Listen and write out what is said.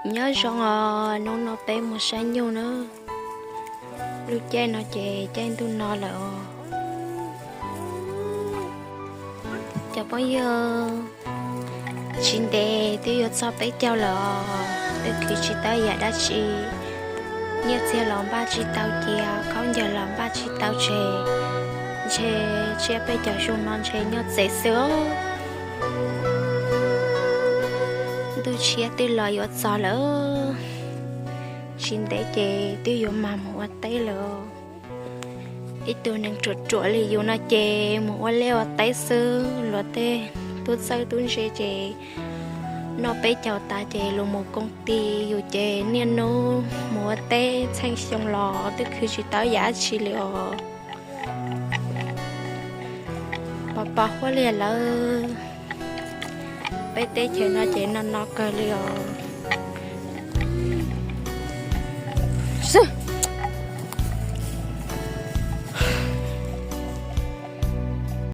Nyob zoo os, hnub no peb mus saib nyuj na. Lub caij no ces caij ntuj no lawm os. Cov phooj ywg, tsis ntev twb yuav txog peb caug lawm os, twb khwv tsis tau yam dab tsi. Nyiaj txiag los npaj tsis tau cia, khaub ncaws los npaj tsis tau tseg, ntshe tsiab peb caug xyoo no ntshe nyob txev xwb os. Ntuj tshiab twb los yuav txog lawm, tsis ntev ces twb yuav mag mus ua teb lawm. Ib tug neeg ruam ruam li yus no ces mus ua liaj ua teb xwb, luag tej tub txawj tub ntse ces noj peb caug tas ces luag mus koom ti, yus ces niaj hnub mus ua teb txheej xyoo los twb khwv tsis tau yam dab tsi li os. Pos pos huab liag lawm, peb teb chaws no ces no no kawg li os.